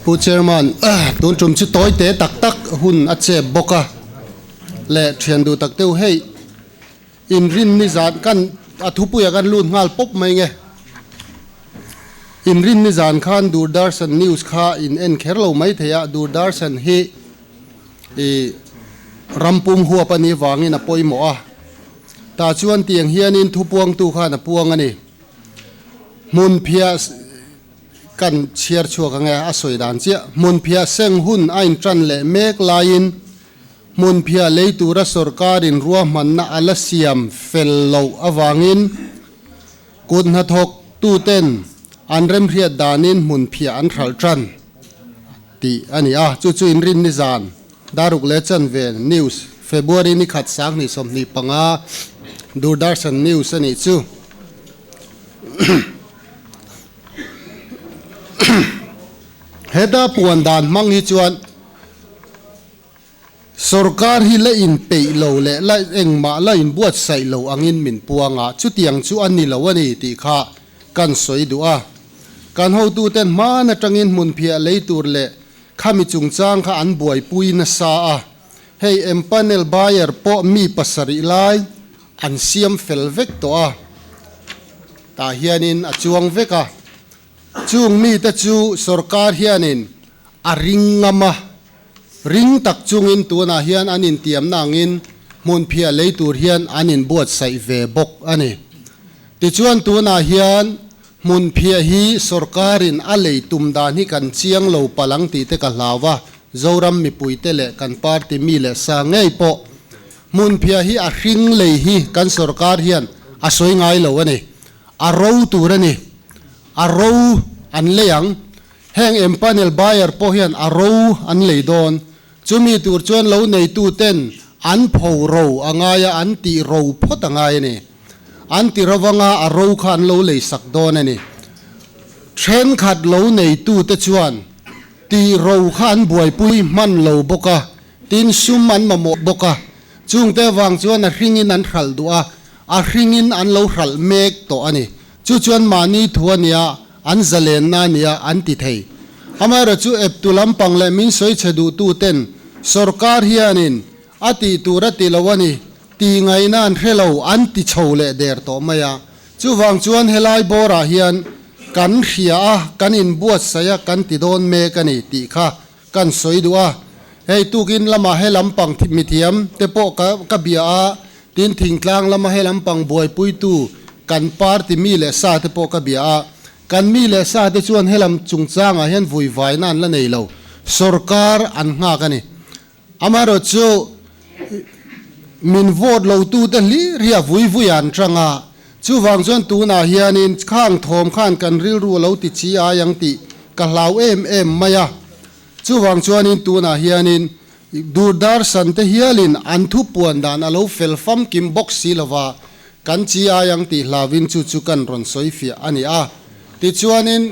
Pu Chairman, tun tum chu tawi te tak tak hun a chep bawk a le thian duh tak deuh hei inrin ni zan kan a thupuia kan lut nghal pawp mai nge. Inrin ni zan khan Doordarshan news kha in en kher lo mai thei a, Doordarshan hi i rampum huap a nih vangin a pawimawh a, tah chuan tiang hianin thupuangtu khan a puang a ni. Hmunphiah kan chhiar chhuak ang e, a sawi dan chiah. Hmunphiah seng hun a intan leh mek laiin hmunphiah lei tura sorkarin ruahmanna a la siam fel loh avangin kut hnathawk tuten an remhriat danin hmunphiah an hralh tan tih a ni a, chu chu inrin nizan Daruk leh Chanve News, February ni khat 2025, Doordarshan News a nih chu. Heta puan dan hmang hi chuan sorkar hi la inpeih lo leh la engmah la inbuatsaih lo angin min puang a, chutiang chu a ni lo a ni tih kha kan sawi duh a. Kan hotuten hman atangin hmunphiah lei tur leh Khami chungchang kha an buaipui nasa a, hei empanel buyer pawh mi pasarih lai an siam fel vek tawh a, tah hianin a chuang vek a. Chung mite chu sorkar hianin a ring ngam a, ring tak chungin tunah hian an intiamna angin hmunphiah lei tur hian an inbuatsaih ve bawk a ni. Tichuan tunah hian Hmunphiah hi sorkarin a lei tum dan hi kan chiang lo palh ang tih te ka hlau a, Zoram mipuite leh kan party mi leh sa ngei pawh hmunphiah hi a hring lei hi kan sorkar hian a sawi ngai lo a ni. A ro tur a ni. A ro an lei ang. Heng empanel buyer pawh hian a ro an lei dawn. Chumi tur chuan lo neituten an pho ro a ngai a, an tih ro phawt a ngai a ni. An ti rovanga a ro kha an lo lei sak dawn a ni. Thenkhat lo neitute chuan tih ro kha an buaipui hman lo bawk a, tin sum an mamawh bawk a. Chungte avang chuan a hringin an hralh duh a, a hringin an lo hralh mek tawh a ni. Chu chuan mahni thu a nia, an zalenna a nia an ti thei. Amaherawhchu eptu lampang leh min sawi chhe duhtuten sorkar hianin a tih tur a ti lo a ni Ti ngaihna an hre lo, an ti chho leh der tawh mai a. Chuvang chuan helai bawrah hian kan hria a, kan inbuatsaih a, kan ti dawn mek a ni tih kha kan sawi duh a. Hei tukin lamah he lampang mithiam te pawh ka ka bia a, tin thingtlang lama he lampang buaipuitu kan party mi leh sa te pawh ka bia a. Kan mi leh sa te chuan helam chungchangah hian vuivaina an la nei lo, sorkar an nghak a ni. Amaherawhchu, min vote lotute hlir hi a vui vui an chang a, chuvang chuan tunah hianin khang thawm khan kan rilru a lo ti chi ai ang tih ka hlau em em mai a. Chuvang chuanin tunah hianin Doordarshan te hialin an thupuan dan a lo fel famkim bawk si lova, kan chi ai ang tih hlauin chu chu kan rawn sawi fiah a ni a. Tichuanin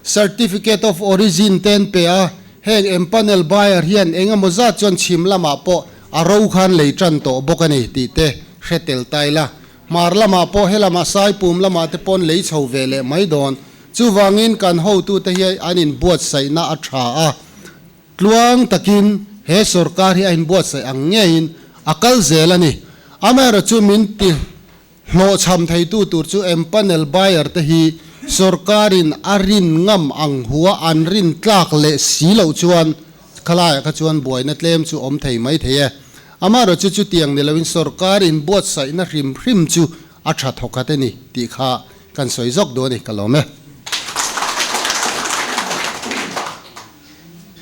Certificate of Origin te an pe a, heng empanel buyer hian eng emaw zat chuan chhim lamah pawh a ro khan lei tan tawh bawk a ni tih te hre tel ta ila. Hmar lamah pawh helamah Saipum lamah te pawn lei chho ve leh mai dawn. Chuvangin kan hotute hi an inbuatsaihna a tha a, tluang takin he sorkar hi a inbuatsaih ang ngeiin a kal zel a ni. Amaherawhchu min ti Hlawhchham theitu tur chu empanel buyer te hi sorkarin a rin ngam ang hua an rin tlak leh si loh chuan khalaiah kha chuan buaina tlem chu awm thei mai thei e. Amaherawh chu chutiang ni loin sorkarin buatsaihna hrim hrim chu a tha thawkhat a ni tih kha kan sawi zawk duh a ni ka lawm e.